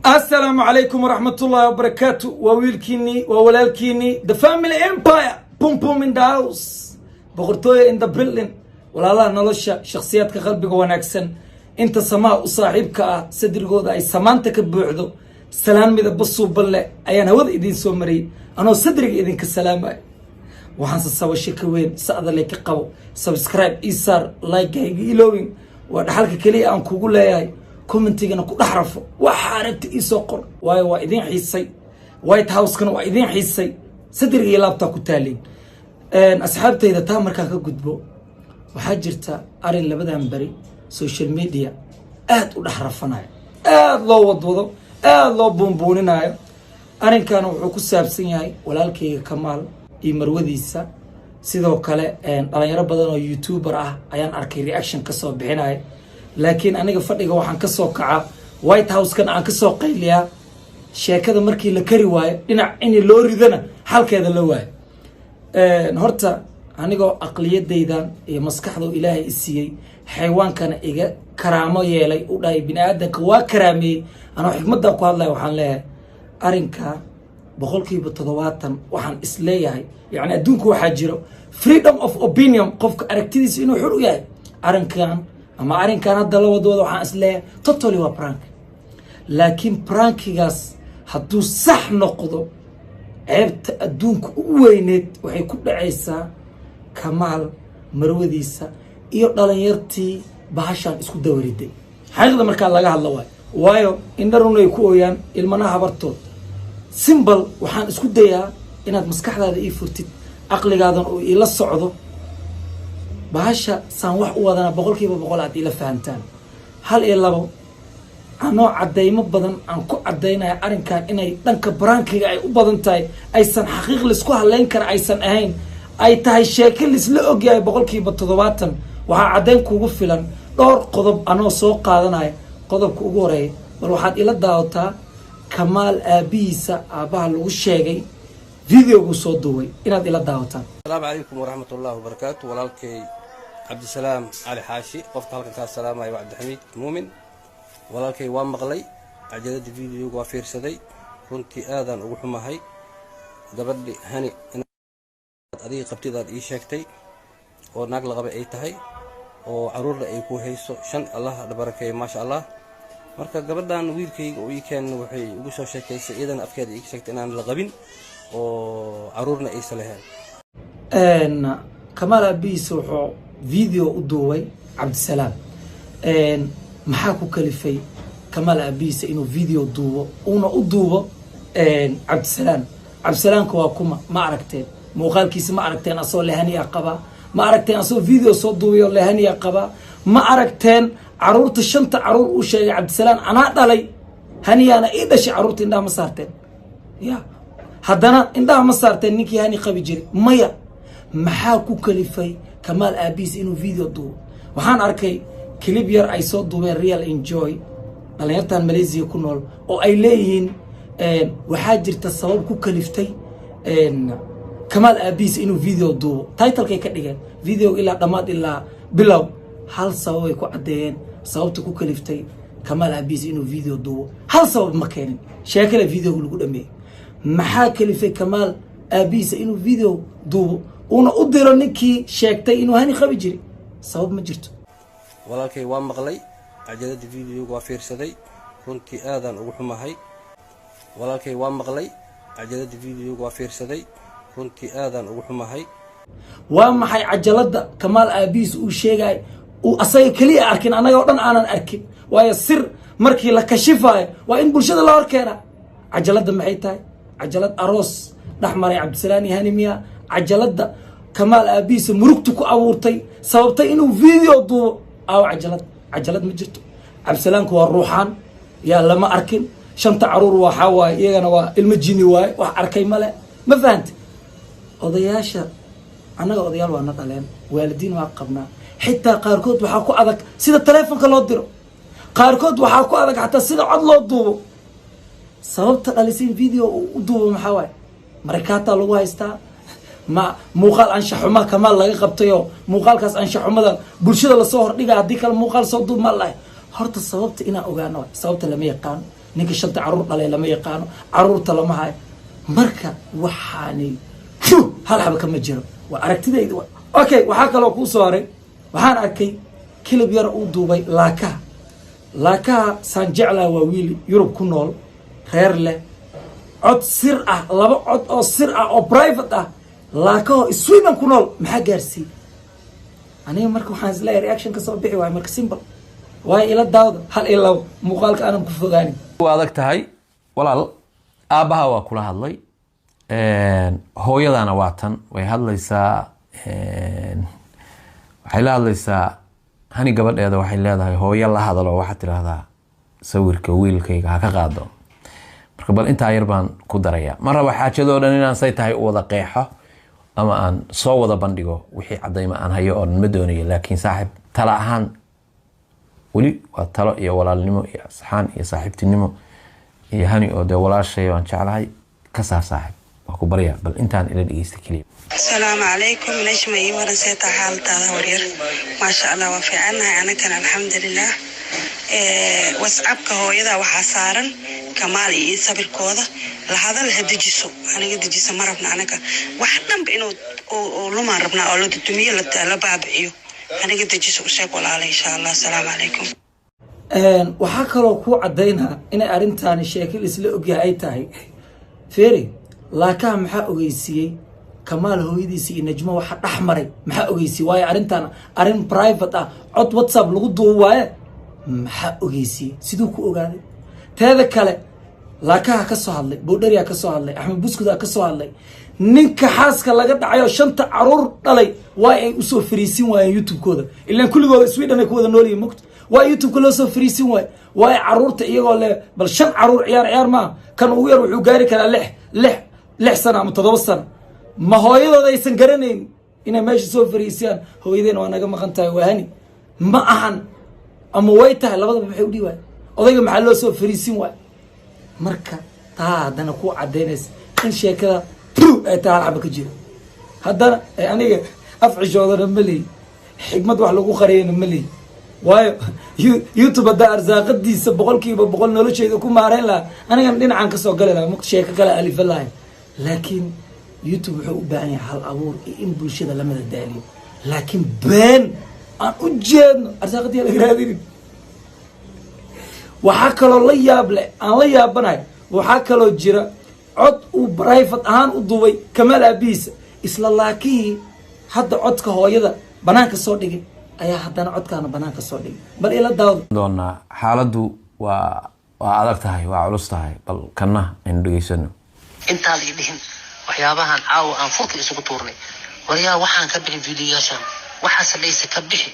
Asalaamu calaykum waraxmatullaahi wabarakaatu. Waa wiilkiinii, waa walaalkiinii, the family empire, pum pum in the house, boqortooya in the building. Walaalaha nolosha, shakhsiyaadka qalbiga wanaagsan, inta samaha u saaxiibka ah, sadrigooda ay samaanta ka buuxdo, salaan midaba suuban leh ayaan hawada idiin soo mariyey, anoo sadriga idinka salaamaya. Waxaanse sabasho ka weyn sa'dale ka qabo. Subscribe isaar, like hayga iloowin, waa dhaxalka keliya aan kugu leeyahay. Commentigana ku dhex rafo, waxa aragta iisoo qor, waayo waa idiin xiisay. White House-kana waa idiin xiisay, sadriga iyo laabtaa ku taaliin. Asxaabtayda, taa markaan ka gudbo, waxaa jirta arrin labadan beri social media aad u dhex rafanayo, aada loo wadwado, aada loo buunbuuninayo. Arrinkan wuxuu ku saabsan yahay walaalkayga Kamaal iyo marwadiisa. Sidoo kale dhalinyaro badan oo YouTuber ah ayaan arkay reaction kasoo bixinaya. Laakiin aniga fadhiga waxaan kasoo kacaa, White House-kan aan kasoo qayliyaa, sheekada markii la kari waayo dhinac in loo ridana xalkeeda la waayo. Horta anigoo aqliyadaydan iyo maskaxda Ilaahay i siiyey, xaywaankana iga karaamo yeelay, u dhahay bini aadanka waa karaameeyey, anoo xikmaddan ku hadlaya, waxaan leeyahay arrinka 70% waxaan is leeyahay, yani adduunku waxaa jiro freedom of opinion, qofka aragtidiisa inuu xur u yahay. Arrinkan ama arrinkan hadda la wadwada, waxaan is leeyahay totally waa prank. Laakiin prankigaas hadduu sax noqdo, ceebta adduunka u weyneed waxay ku dhacaysaa Kamaal, marwadiisa iyo dhalinyartii bahashaan isku dawariday. Xaqiiqda markaa laga hadla waayo, waayo indharun ay ku ooyaan ilmanaha habartood. Simple, waxaan isku dayaa inaad maskaxdaada ii furtid, caqligaadan uu iila socdo, bahasha saan wax u wadana 100% aad iila fahantaan. Hal iyo labo anoo caddaymo badan aan ku caddaynaya arrinkan inay dhanka prankiga ay u badan tahay, aysan xaqiiq laisku hadlayn kara aysan ahayn, ay tahay sheeke laisla ogyahay 70%. Waxaa caddayn kugu filan dhowr qodob anoo soo qaadanaya. Qodobka ugu horeeya, bal waxaad ila daawataa Kamaal aabihiisa, aabbaha lagu sheegay videoguu soo duubay, inaad ila daawataan. Asalaamu calaykum waraxmat ullahi wabarakaatu. Walaalkay Cabdisalaam Cali Xaashi, qofka halkan kaa salaamaya waa Cabdixamiid Muumin. Walaalkay, waa maqlay cajalada, videoga waa fiirsaday. Runtii aadaan ugu xumahay gabadhi Hani inaad adiga qabtidaad ii sheegtay oo naag la qabay ay tahay oo caruurna ay ku hayso shan. Allah barakeeyo, maasha Allah. Marka gabadhan wiilkayga oo ii keen waxay igu soo sheekaysay, iyadana afkeeda iiga sheegtay inaan la qabin oo caruurna aysa lahayn. Kamaal aabihiisa wuxuu video u duubay Cabdisalaam. Maxaa ku kalifay Kamaal aabihiisa inuu video duubo, uuna u duubo Cabdisalaam? Cabdisalaamka waa kuma? Ma aragteen muuqaalkiisa? Ma aragteen asoo lehaniya qabaa? Ma aragteen asoo video soo duubayo lehaniya qabaa? Ma aragteen caruurta, shanta caruur uu sheegay Cabdisalaam anaa dhalay, Haniyaana ii dhashay? Caruurta indhaha ma saarteen? Ya, haddana indhaha ma saarteen ninkii Hani qabi jiray? Maya. Maxaa ku kalifay Kamaal aabihiis inuu video duubo? Waxaan arkay clip yar ay soo duubeen Real Enjoy, dhalinyartan Malaysia ku nool, oo ay leeyihiin waxaa jirta sabab ku kaliftay Kamaal aabihiis inuu video duubo. Titlekay ka dhigeen video ilaa dhammaad ilaa bilow, hal sababay ku caddeeyeen. Sababta ku kaliftay Kamaal aabihiis inuu video duubo hal sabab ma keenin, sheekale videoga lagu dhameeyey. Maxaa kalifay Kamaal aabihiisa inuu video duubo, uuna u diro ninkii sheegtay inuu Hani qabi jiray? Sabab ma jirto. Walaalkay, waa maqlay cajalada, videoga waa fiirsaday. Runtii aadaan ugu xumahay. Walaalkay, waa maqlay cajalada, videoga waa fiirsaday. Runtii aadaan ugu xumahay. Waa maxay cajalada Kamaal aabihiis uu sheegay, uu asaga keliya arkin, annaga oo dhan aanan arkin? Waayo, sir markii la kashifayo waa in bulshada la hor keena. Cajalada maxay tahay? Cajalad aroos dhex maray Cabdisalaan iyo Hani miya? Cajalada Kamaal aabihiisa murugta ku abuurtay, sababtay inuu video duubo, aaw cajalad? Cajalad ma jirto. Cabdisalaamku waa ruuxaan, yaa lama arkin. Shanta caruur waxaa waaye, iyagana waa ilmo jini waaye, wax arkay male. Ma fahante? Odayaasha annaga, odayaal waa na dhaleen, waalidiin waa qabnaa. Xitaa qaarkood waxaa ku adag sida taleefonka loo diro, qaarkood waxaa ku adag xataa sida cod loo duubo. Sababta dhalisay in video u duubo maxaa waaye? Marikaataa lagu haystaa? Ma muuqaal anshaxuma Kamaal laga qabtayoo muuqaalkaas anshaxumada bulshada lasoo hordhiga? Haddii kale muuqaal soo duub ma lahay. Horta sababta inaan ogaano waay. Sababta lama yaqaan. Ninka shanta caruur dhalay lama yaqaano, caruurta lama hayo. Marka waxaani hal xaba kama jiro, waa aragtidayda. Okay, waxaa kaloo kuu soo haray, waxaan arkay clip yar uu duubay Laakaha. Laakaha saan jeclaa waa wiil Yurub ku nool, reer leh. Cod sir ah, laba cod oo sir ah oo private ah, Laakaho Sweden ku nool, maxaa gaarsiiyey? Aniga marka waxaan isleeyahay reaction ka soo bixi waayo. Marka simple waayo, ila daawda hal iyo labo muuqaalka aanan ku fogaanin. Waa adag tahay, walaal. Aabbaha waa kula hadlay, hooyadana waa tan way hadlaysaa. Waxay la hadlaysaa Hani, gabadheeda. Waxay leedahay, "Hooyo la hadalo, waxaad tidhaahdaa sawirka wiilkayga ha ka qaado." Marka bal intaa yar baan ku daraya. Ma rabo xaajadoo dhan inaan say tahay u wada qeexo ama aan soo wada bandhigo wixii cadayma aan hayo oo dhan, ma doonayo. Laakiin saaxiib, tala ahaan weli waa talo iyo walaalnimo iyo asxaan iyo saaxiibtinimo iyo Hani oo dee walaashay waan jeclahay. Ka saar, saaxiib, waa ku baryaa. Bal intaan ila dhegeysta keliya. Asalaamu calaykum, Najma. Ii waran, seetaa xaaladaada, horyar? Maasha Allah, waa fiicannahay anagana, alxamdulilah. WhatsAppka hooyada waxaa saaran Kamaal iyo sawirkooda. La hadal, ha dejiso. Aniga dejisa ma rabna. Anaga wax dhanba inuu lumaan rabnaa oo la dudumiyo, la baabiciyo. Aniga dejiso, u sheeg, walaala, insha Allah. Asalaamu calaykum. Waxaa kaloo kuu caddaynaa inay arrintaani sheekil isla ogyahay ay tahay. Feri, Laakaha maxaa ogeysiiyey Kamaal hooyadiisa iyo Najmo waxa dhex maray? Maxaa ogeysiiyey? Waayo arrintan arrin private ah, cod WhatsApp lagu duubo waaye. Maxaa ogeysiiyey? Siduu ku ogaaday? Teeda kale, Laakaha ka soo hadlay, Bowdheriyaa ka soo hadlay, Axmed Buskudaa ka soo hadlay. Ninka xaaska laga dhacay oo shanta caruur dhalay, waa ay usoo fariisin waayeen YouTube-kooda? Ilaan kulligooda Sweden ay ku wada noolyihin mogta. Waa YouTube-ka loo soo fariisin waaye? Waayo caruurta iyagoo le, bal shan caruur ciyaar ciyaar maaha. Kan ugu yar wuxuu gaari karaa 6 sano ama 7 sano. Ma hooyadooda aysan garanayn inay meesha soo fariisiyaan? "Hooyadeen waa naga maqan tahay," waahani ma ahan ama way tahay? Labadaba maxay udhihi waay? Odayga maxaa loo soo fariisin waay? Marka taa haddana ku cadaynaysa in sheekada true ay tahay, hal xaba ka jiro. Haddana aniga af cishoodana ma lihi, xikmad wax lagu qariyana ma lihi. Waayo YouTube haddaa arsaaqadiisa 100% nolosheeda ku maareyn lahaa, anigan dhinacan kasoo gali lahaa, muqt sheeko kale alifa lahay. Laakiin YouTube wuxuu u baahan yahay hal abuur iyo in bulshada lamada daaliyo. Laakiin been aan u jeedno arsaaqadiya laga raadinin. Waxaa kaloo la yaab leh, aan la yaabanahay, waxaa kaloo jira cod uu private ahaan u duubay Kamaal aabihiisa. Isla laakihii hadda codka hooyada banaanka soo dhigay ayaa haddana codkaana banaanka soo dhigay. Bal ila daawda. Doonaa xaaladdu waa adag tahay, waa culus tahay. Bal kanna aynu dhegeysano. Intaa lay dhihin waxyaabahan caawa aan furka isugu tuurnay. Waryaa, waxaan ka bixin fiidiyoyaashan, waxaase dhaysa ka bixi.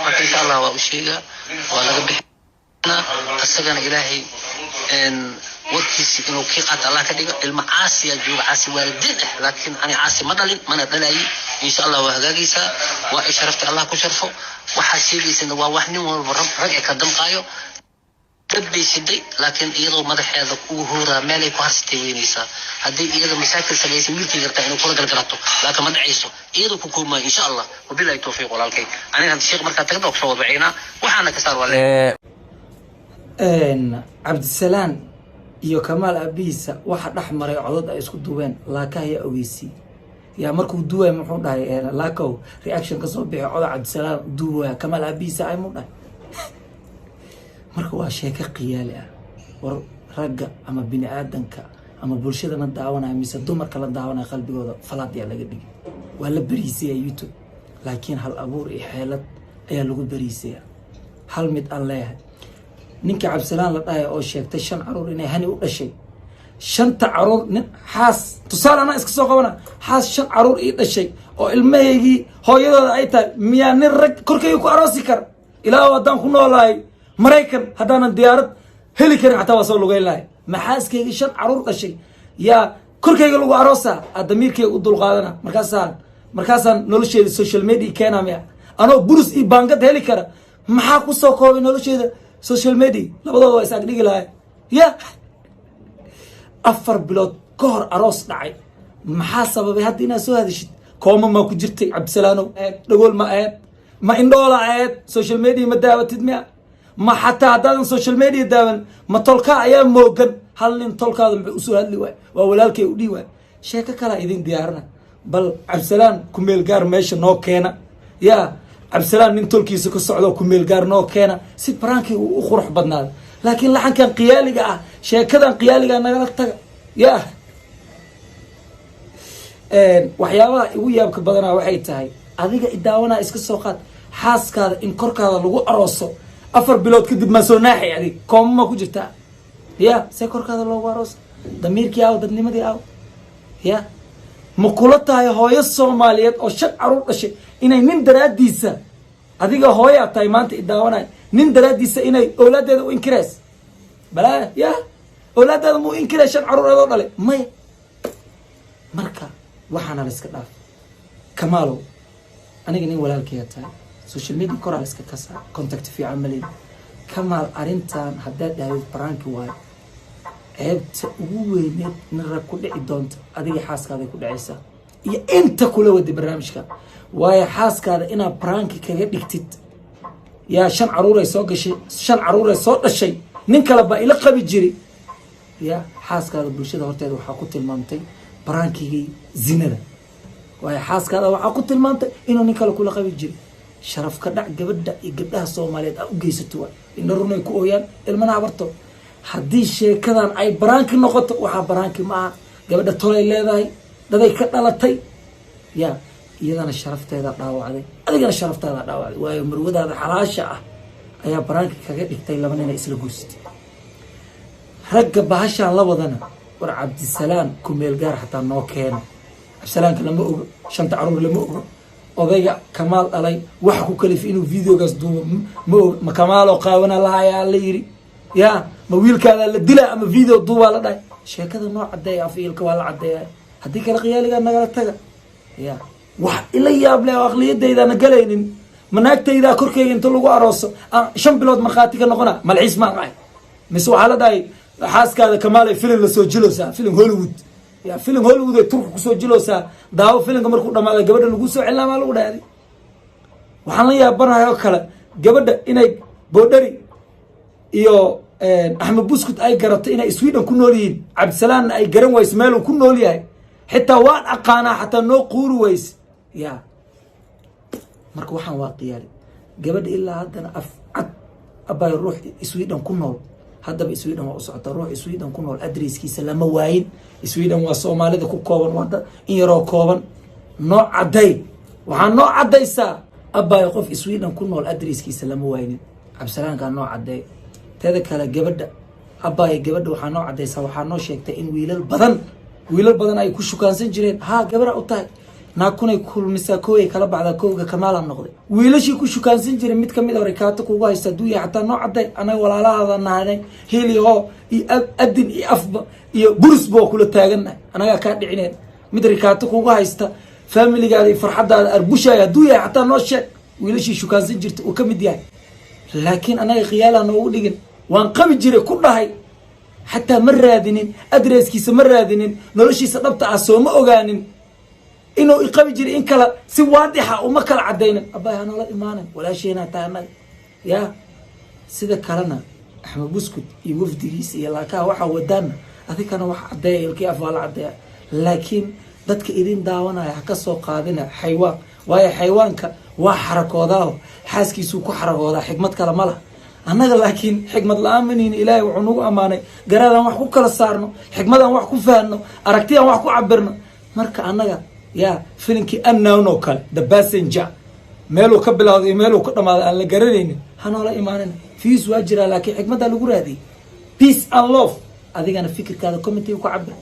Marka insha Allah waa u sheegaa, waa laga bixi. Isagana Ilaahay warkiisi inuu kii qaato Allah ka dhigo. Ilma caasiya jooga, caasi waalidiin ah, laakiin ani caasi ma dhalin mana dhalayi. Insha Allah waa hagaagaysaa, waa ay sharaftay, Allah ku sharfo. Waxaa sheegaysana waa wax nin walba rag ee ka damqaayo. Dad bay siday, laakiin iyadoo madaxeeda ugu hooraa meelay ku harsatay weynaysaa. Haddii iyada mashaakil samaysay, wiilkay gartaa inuu kula galgalato, laakiin ma dhacayso, iyadoo ku koobmaayo, insha Allah. Wabilahi towfiiq, walaalkay. Aniga hadda sheekh markaa tagda kusoo wadwaceynaa, waxaana ka saar waa. Cabdisalaan iyo Kamaal aabihiisa waxa dhex maray codod ay isku duubeen, Laaka ayaa ogeysiiyey. Yaa markuu duway muxuu dhahay? "Laakow, reaction kasoo bixi coda Cabdisalaan duwaya Kamaal aabihiisa," ay muu dhahay. Marka waa sheeko khiyaali ah. War ragga ama bini aadanka ama bulshada la daawanaya mise dumarka la daawanaya, qalbigooda falaad yaa laga dhigay. Waa la beriisaya YouTube, laakiin hal abuur iyo xeelad ayaa lagu beriisaya. Hal mid aan leeyahay: ninka Cabdisalaan la dhahay oo sheegtay shan caruur inay Hani u dhashay, shanta caruur nin xaas, tusaale anaa iska soo qabana, xaas shan caruur ii dhashay oo ilmahaygii hooyadooda ay tahay, miyaa nin rag korkayga ku aroosi kara? Ilaa haddaan ku noolahay Maraykan, haddaanan diyaarad heli karin xataa waa soo lugeyn lahay. Ma xaaskaygii shan caruur dhashay yaa korkayga lagu aroosaa? Aa damiirkayga u dulqaadana? Markaasaan nolosheeda social media keena miya? Anoo burus iyo baangad heli kara, maxaa kusoo koobay nolosheeda social media? Labadooda waa is agdhigi lahay. Ya 4 bilood ka hor aroos dhacay, maxaa sababay hadda inaad soo hadashid? Kooma maa ku jirtay, Cabdisalaanow? Aheed dhagool ma aheed? Ma indhoola aheed? Social media ma daawatid miya? Ma xataa haddaadan social media daawan, ma tolkaa ayaa moogan? Hal nin tolkaada muxuu usoo hadli waay? Waa walaalkay u dhihi waay. Sheeko kalaa idin diyaarina. Bal Cabdisalaan kumeel gaar meesha noo keena. Yaa Cabdisalaan, nin tolkiisa ka socdo kumeel gaar noo keena, si prank-ii uu u qurux badnaado. Laakiin laxankan qiyaaliga ah, sheekadan qiyaaliga nagala taga. Ya, waxyaabaha igu yaabka badanaa waxay tahay, adiga idaawanaa, iska soo qaad xaaskaada in korkaada lagu arooso 4 bilood kadib, maa soo naaxay? Adig kooma ma ku jirtaa? Ya, see korkaada loogu arooso? Damiirkii aaw? Dadnimadii aaw? Ya, ma kula tahay hooyo Soomaaliyeed oo shan caruur dhashay inay nin daraaddiisa, adiga hooyaa tahay maanta idaawanay, nin daraaddiisa inay owlaadeeda u inkirays? Balaa ya, owlaadaada mu inkiray shan caruur adoo dhalay? Maya. Marka waxaana la iska dhaaf. Kamaalow, aniga nin walaalkaya tahay, social media koraa la iska kasaa, contact fiican ma leedi. Kamaal, arrintan haddaad dhahdid prank-i waayo, ceebta ugu weyneed nin rag ku dhici doonta adiga xaaskaaday ku dhacaysaa iyo inta kula waday barnaamijka. Waayo, xaaskaada inaad prank-i kaga dhigtid, yaa, shan caruuray soo gashay, shan caruuray soo dhashay, nin kale baa ila qabi jiri. Ya, xaaskaada bulshada horteeda waxaa ku tilmaamtay prank-igii zinada. Waayo, xaaskaada waxaa ku tilmaamtay inuu nin kale kula qabi jiri. Sharaf ka dhac gabadha iyo gabdhaha Soomaaliyeed aa u geysato. Waay indha runay ku ooyaan, ilmana habarto. Haddii sheekadan ay prank-i noqoto, waxaa prank-i ma aha. Gabadha tolay leedahay, daday ka dhalatay. Ya, iyadana sharafteeda dhaawacday, adigana sharaftaada dhaawacday. Waayo, marwadaada xalaasha ah ayaa prank-i kaga dhigtay laba nina isla guursatay. Ragga bahashaan la wadana, war Cabdisalaan kumeel gaar xataa noo keena. Cabdisalaanka lama ogo, shanta caruur lama ogo. Odayga Kamaal dhalay waxa ku kalifay inuu videogaas duubo ma og. Ma Kamaaloo qaawana lahayaa la yiri? Ya, ma wiilkaadaa la dilaa ama video duubaa la dhahay? Sheekada noo cadeeya, afiilka waa la cadeeya. Haddii kale khiyaaligaa nagala taga. Ya, wax ila yaab leh oo aqliyadaydaana galaynin, manaagtaydaa korkeyga inta lagu arooso aan 5 bilood markhaati ka noqona, malxiis maan ahay? Mise waxaa la dhahay xaaskaada Kamaalay filim lasoo jiloosaa, filim Hollywood? Ya, filim Hollywood ay Turka kusoo jiloosaa, daawo. Filimka markuu dhamaada gabadha lagu soo celinaa maa lagu dhahay? Waxaan la yaabanahay oo kale gabadha inay Boodhari iyo Axmed Buskut ay garato inay Sweden ku nool yihiin, Cabdisalaamna ay garan wayso meeluu ku nool yahay. Xitaa waan aqaanaa xataa noo quuri wayse. Ya, marka waxaan waa qiyaali. Gabadha ilaa haddana af cad abay ruux Sweden ku nool, haddaba Sweden waa u socotaa. Ruux Sweden ku nool adresskiisa lama waayin. Sweden waa Soomaalida ku kooban, waa in yaroo kooban. Noo cadday, waxaa noo caddaysaa abay, qof Sweden ku nool adresskiisa lama waaynin. Cabdisalaamkaa noo caddeey. Teeda kale, gabadha abay, gabadha waxaa noo caddaysaa, waxaa noo sheegtay in wiilal badan ay ku shukaansan jireen. Haa, gabadha u tahay naakunay kulmisaa, kooyay kala baxdaa, kowga Kamaala noqday. Wiilashii ku shukaansan jiray mid kamid a rikaato kugu haysta hadduu yahay xataa noo cadday. Anaga walaalahaada nahanay, hili hoo iyo adin iyo afba iyo burisba waa kula taagannahay, anagaa kaa dhicineen. Mid rikaato kugu haysta, familigaada iyo farxaddaada arbushaaya hadduu yahay xataa noo sheeg, wiilashii shukaansan jirta uu ka mid yahay. Laakiin anaga khiyaalaha noogu dhigin. Waan qabi jiray ku dhahay, xataa ma raadinin adresskiisa, ma raadinin noloshiisa dhabta ah, sooma ogaanin inuu iqabi jiray in kala si waadixa uma kala cadaynin. Abay, hanoola imaanin, walaasheenaa tahay annaga. Ya, sida kalena Axmed Buskut iyo wafdigiisa iyo laakaha waxaa wadaana, adikana wax caddeeya, ilkii af waa la caddeeya. Laakiin dadka idin daawanaya ha ka soo qaadina xaywaan. Waayo, xayawaanka waa xarakoodaaho, xaaskiisuu ku xarakoodaa, xikmad kale ma laha. Annaga laakiin xikmad la-aan manihin. Ilaahay wuxuu nagu ammaanay garaadaan wax ku kala saarno, xikmadaan wax ku fahanno, aragtiyaan wax ku cabirno. Marka annaga, ya, filinkii Unknown oo kale, The Passenger, meeluu ka bilowday iyo meeluu ka dhamaaday aan la garanaynin, hanoola imaanin. Views waa jiraa, laakiin xikmaddaa lagu raadiyay. Peace and love. Adigana fikirkaada comment-iga ku cabir.